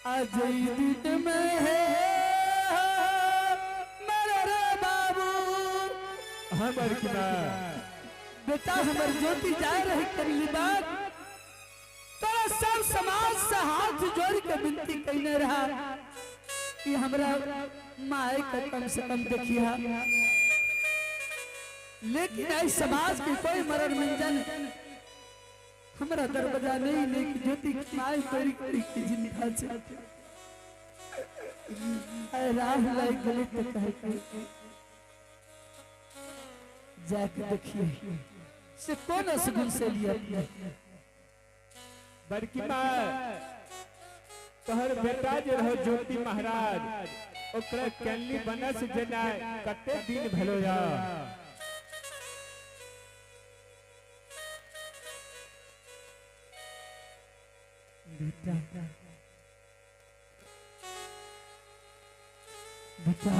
अजय दिन में है मेरे रे बाबू। हाँ बड़की माँ। बेटा हमर ज्योति जाए रही करली बात तोरा सब समाज से हाथ जोड़ के विनती कइने रहा कि हमरा माए के कम से कम देखिया, लेकिन आई समाज के कोई मरण मंजन हमरा दरवाजा नहीं लेकिन ज्योति की माए तोरी करी की जिंदा छे। अरे राह लाग गेली तो कहे के जाके देखिए से कौन असगुन से लिया। बड़की माँ तोहर बेटा जे रहो ज्योति महाराज ओकरा कैली बनस जेना कते दिन भेलो या। बेटा बेटा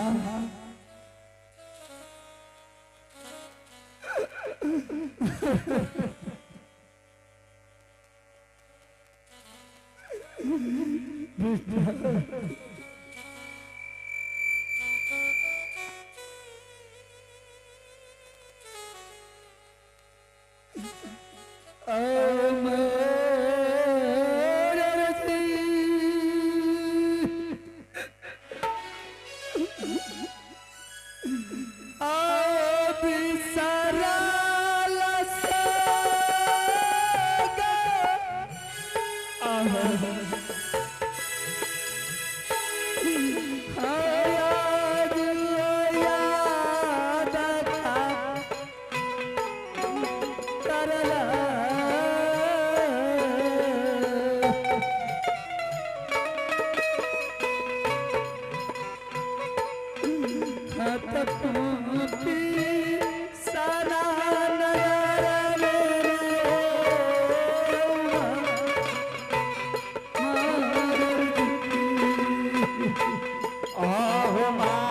आहो माँ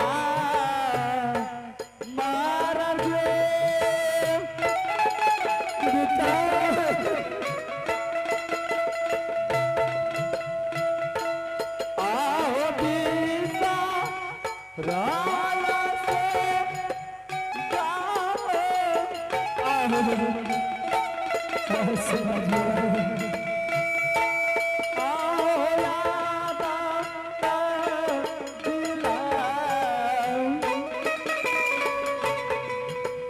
मारा आहो बीता राला से गाओ आहो यादा दिला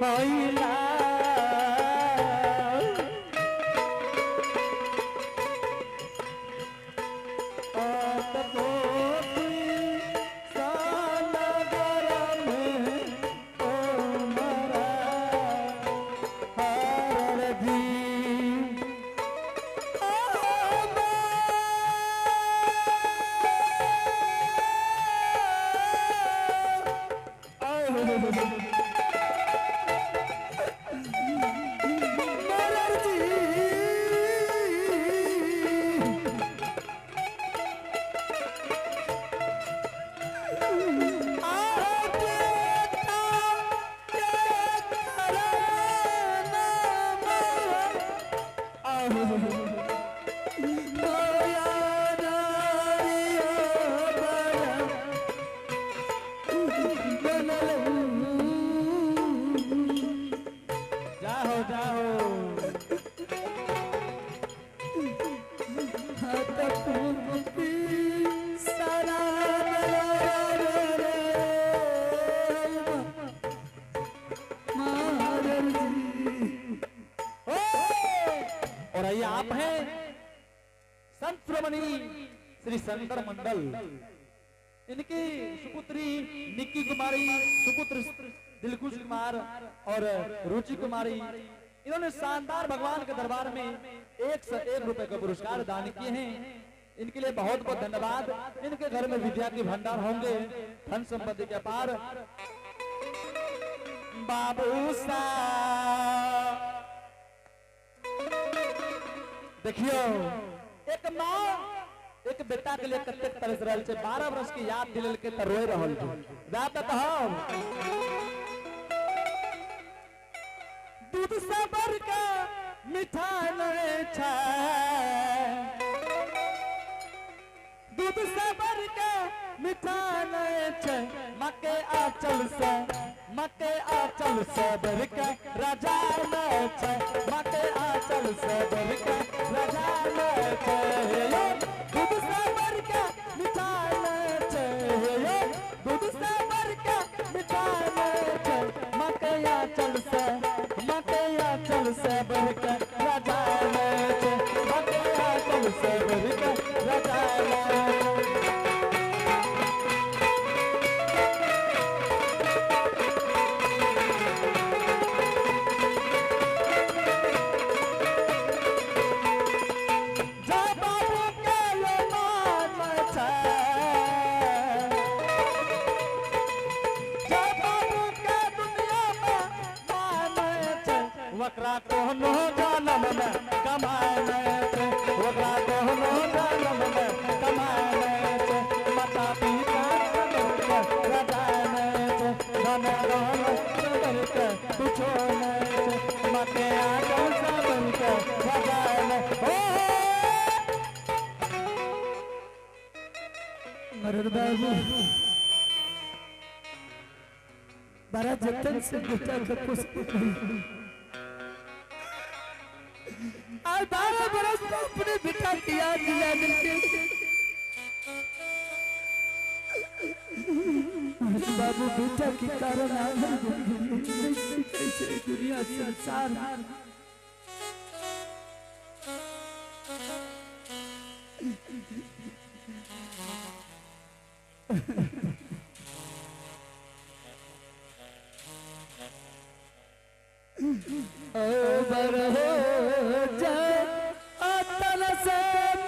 होइला। जाहो जाहो। और आइए आप हैं संत श्रोमणी श्री शंकर मंडल, इनकी सुपुत्री निक्की कुमारी, सुपुत्र दिलकुश कुमार और रुचि कुमारी, इन्होंने शानदार भगवान के दरबार में 101 रुपए का पुरस्कार दान किए हैं। इनके लिए बहुत बहुत धन्यवाद। इनके घर में विद्या के भंडार होंगे, धन संपत्ति के अपार। बाबू सा देखियो एक माँ एक बेटा के लिए कतेक तरस रहल छै, 12 वर्ष के याद दिलल के त रोए रहल छै। वएह त कहब दूध से बड़का मिठाई नहीं छै, दूध दूध से बढ़ के मीठा नहीं छे मके आंचल से, मके आंचल से बढ़ के राजा नहीं छे, मके आंचल से बढ़ के राजा नहीं छे। यो दूध से बढ़ के मीठा नहीं छे, यो दूध से बढ़ के मीठा नहीं छे, मके आंचल से, मके आंचल से बढ़ के राजा नहीं छे, मके आंचल से बढ़ के राजा नहीं छे। जय बाबू के यो मान छे, जय बाबू के दुनिया में मान छे, वकरा कोनो जनम में कमाए छे, वकरा कोनो जनम में कमाए छे, माता पिता के राजा छे, धन दौलत बढ़ के कुछो नहीं छे, माते आंचल से बढ़ के राजा ओ। मरर बाबू बड़ा जतन से बेटा के पोसते रही। आज 12 बरस में अपने बेटा की याद दिला दिलके। मरर बाबू बेटा के कारण आज हम कैसे दुनिया संसार बर हो जाए अतन से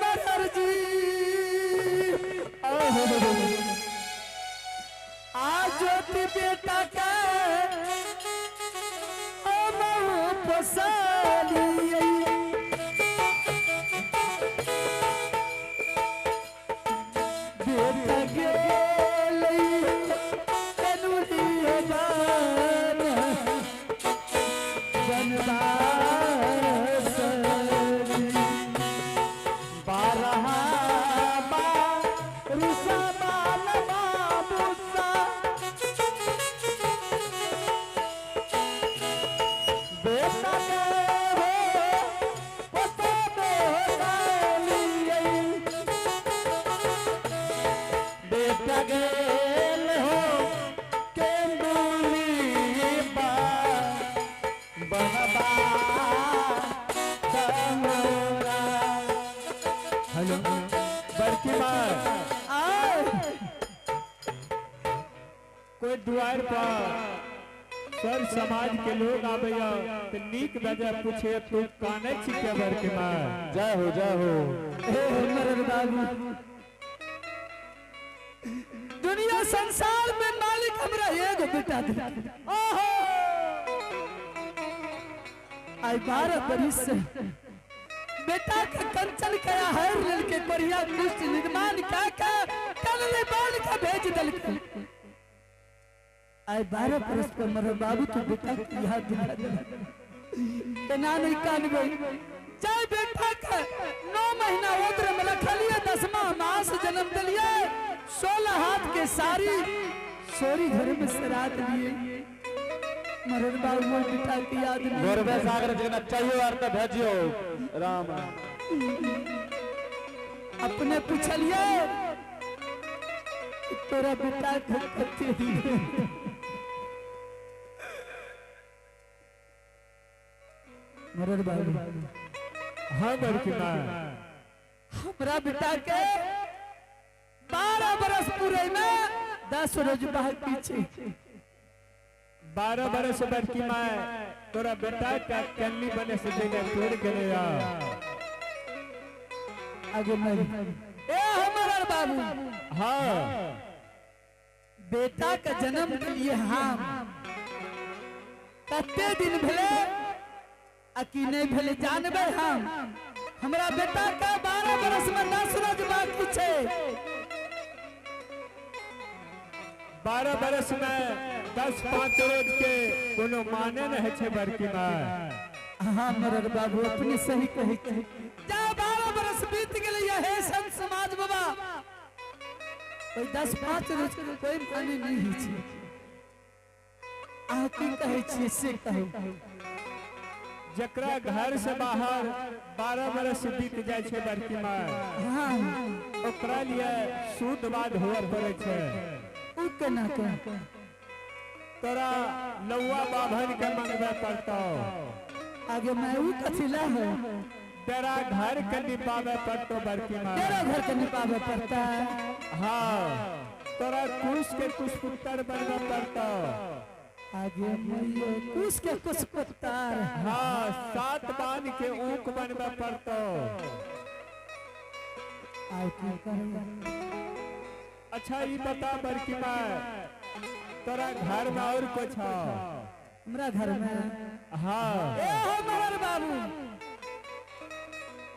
मरर जी। आ ज्योति बेटा के अमहु पोसली। बेटा गेलई तनुरी बान बनवास। बारह बारुसा बाल बाबूसा, बेटा के हो पोते बेहोसालियै, बेटा गेल हो केंदुली बा बनबा तमोरा। हेलो बड़की माँ, आए कोई दुआर पर सर समाज के लोग आबैया तो नीक बजा पूछे तू काने छिके बड़की माँ। जय हो जय हो। हे मरर बाबू, दुनिया संसार में मालिक हमरा एगो बेटा दे। ओहो आई 12 बरिस से बेटा के कंचन कया हर लेल के बढ़िया कुष्ठ निर्माण का का कल बाल का भेज दल के। आई 12 बरस पर मरर बाबू तू बेटा के याद दिला दे। केना नहीं कानबे चाहे बेटा के 9 महीना उम्र में रखलिए, 10वां मास जन्म दिलिए, 16 हाथ के सारी सोरी घर में सरात लिए। मरर बाबू मोर बेटा की याद नहीं। गौरव सागर जगन्नाथ चाहिए और तो भेजियो राम। अपने पूछलिए कि तोरा बेटा के कते दिन। मरर बाबू हाँ बड़की माँ, हमरा बेटा के 12 बरस पूरे में 10 रोज बाकी छे। 12 बरस बड़की माँ तोरा बेटा का कन्नी बने से जगह तोड़ गेले या। आगे नहीं ए हमर बाबू, हाँ बेटा का जन्म के लिए हम कते दिन भेले आ कि नहीं भेले जानबे हम। हमरा बेटा का 12 बरस में 10 रोज बाकी छे। 12 बरस में 10-5 रोज के कोनो माने नहीं छे बड़की माँ। हाँ मरर बाबू अपने सही कहे छे। जा 12 बरस बीत गेले हे संत समाज बाबा, कोई 10-5 रोज के कोई माने नहीं होइ छै। अहाँ की कहै छियै से कहू। जकरा घर से बाहर 12 बरस बीत जाय छै बड़की माय, हाँ, ओकरा लिए शुद्ध बात हुआ पड़े छै। उ केना के? तोरा लौआ बाभन के मंगबे पड़तो। आगे मैं उ कथी ला है? तेरा घर के निपावे पड़तो बड़की माय। तेरा घर के निपावे पड़ता है। हाँ, तोरा कुश के कुश पुत्र बनवे पड़तो। आगे मैयो कुश के कुश पुत्र। हाँ, 7 बान के ऊख बनवे पड़तो। आउ की करू? अच्छा ये बता बड़की माय, तोरा घर में और कुछ हो? हमरा घर में? हाँ। ए हमर बाबू,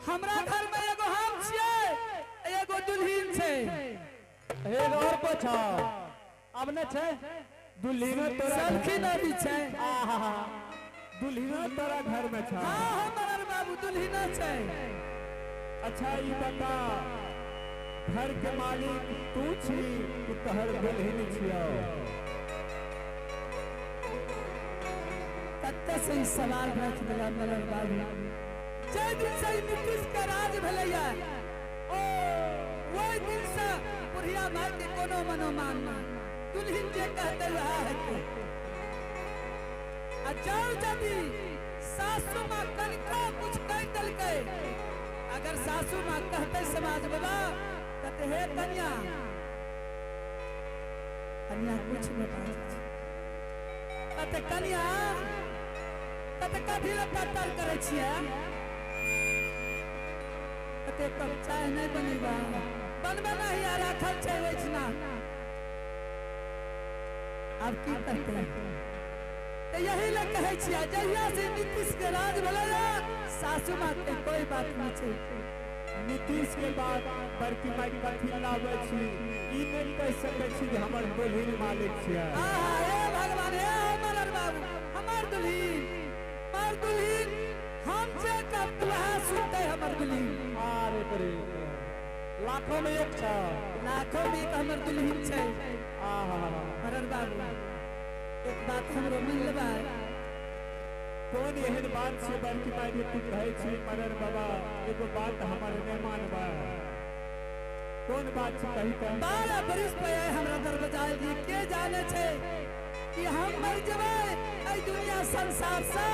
हमरा घर में एगो हम छियै, एगो दुल्हिन छै। एगो और कुछ हो? अब न छै? दुल्हिनो तोरा सलखी नदी छै। आहा, दुल्हिनो तोरा घर में छै? हाँ हमर बाबू, दुल्हिनो छै। अच्छा ये बता, घर के मालिक तू छी कि तोहर दुल्हिन छियौ? कत्ते से ई सवाल रख दिला मलर बाबू। जै दिन से ई नीतीश के राज भेलैया, ओ ओहि दिन से बुढ़िया माय के कोनो मनोमान नहीं, दुल्हिन जे कहते वएह हेतै। आ जाउ यदि सासू माँ कनिको कुछ कहि देलकै, अगर सासू माँ कहते समाज बाबा, कहते हे कन्या, कन्या कुछ नहीं बाजै छै। कहते कन्या, कहते कथी लए टट्टर करै छियै? कहते एक कप चाय नहीं बनेबा? बनबे नहीं आ राखल छै ओहिठिना। आब की करतै? तऽ यही लए कहै छियै, जहिया से नीतीश के राज भेलै सासू माँ के कोई बात नहीं छै। नीतीश के बात बड़की माय कथी लाबै छी, ई नहीं कहि सकै छी जे हमर दुल्हिन मालिक छियै। आहा, हे भगवान, हे हमर बाबू, हमर दुल्हिन, हमर दुल्हिन, हम जे कहब वएह सुनतै हमर दुल्हिन। अरे तोरी, लाखों में एक छै। लाखों में एक हमर दुल्हिन छै। आहा। मरर बाबू, एक बात हमरो मिल लेबै? कोन एहन बात छै बड़की माय जे तू कहै छी मरर बाबा एगो बात हमर नहि मानबै? कोन बात छै कही तऽ? 12 बरिस पे आए हमरा दरवाजा आयल, के जाने छै कि हम मर जेबै एहि दुनिया संसार से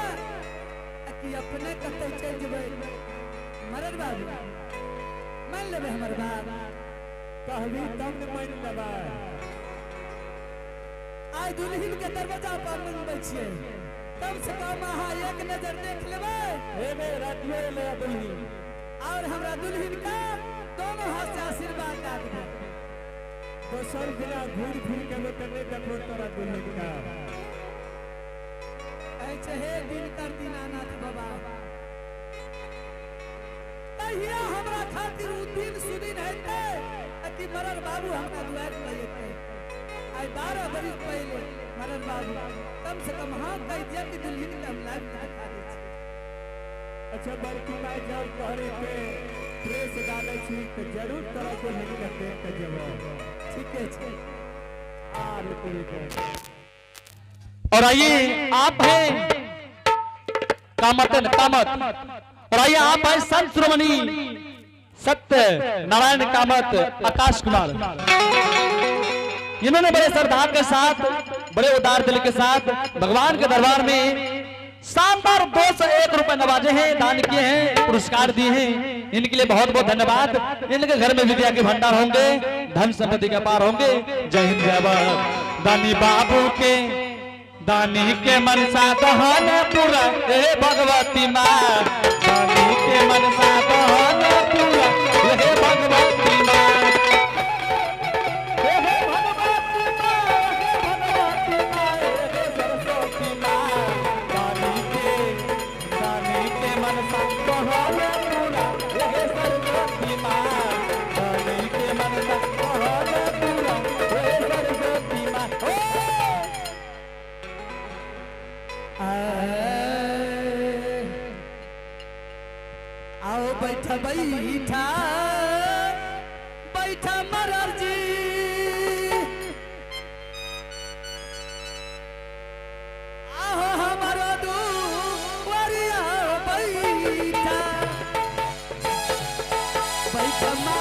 कि अपने कतौ चलि जेबै। मरर बाबू मान लेबै हमर बात? कहबी तब ने मानि लेबै। आइ दुल्हिन के दरवाजा पर मनबै छियै, कम से कम अहाँ एक नजर देख लेबै। हे बे, रातियो एलै दुल्हिन। और हमरा दुल्हिन के दोनों हाथ से आशीर्वाद दे देबै। दोसर दिना घूर फिर के एबै तऽ नहि देखबो तोरा दुल्हिन के। कहै छै हे दिनकर दीनानाथ बाबा, तहिया हमरा खातिर उ दिन सुदिन हेतै कि मरर बाबू हमरा दुआरि पर एतै। आइ 12 बरिस पहिले मरर बाबू कम से कम हाँ कहि दिअ कि दुल्हिन के हम लाइफ देखा दै छी। अच्छा बड़की माय, जब तोहरे के प्रेस डालै छी तऽ जरूर तोरा दुल्हिन के देख के जेबो। ठीके छै। अरे तोरी के। और आइए आप हैं कामतन कामत, और आइए आप हैं संत श्रोमणी सत्य नारायण कामत आकाश कुमार। इन्होंने बड़े श्रद्धा के साथ, बड़े उदार दिल के साथ भगवान के दरबार में शानदार 201 रुपए नवाजे हैं, दान किए हैं, पुरस्कार दिए हैं। इनके लिए बहुत बहुत धन्यवाद। इनके घर में विद्या के भंडार होंगे, धन संपत्ति के पार होंगे। जय हिंद, जय भारत। दानी बाबू के दानी के मनसा दहन पूरा हे भगवती माँ, दानी के मनसा दहन पूरा हे भगवती माँ, हे भगवती माँ, हे भगवती माँ, हे सरस्वती माँ, दानी के मनसा दहन पूरा हे सरस्वती माँ, दानी के मनसा दहन पूरा हे सरस्वती माँ। ओ आओ बैठा बैठा बैठा मरर जी। लइका।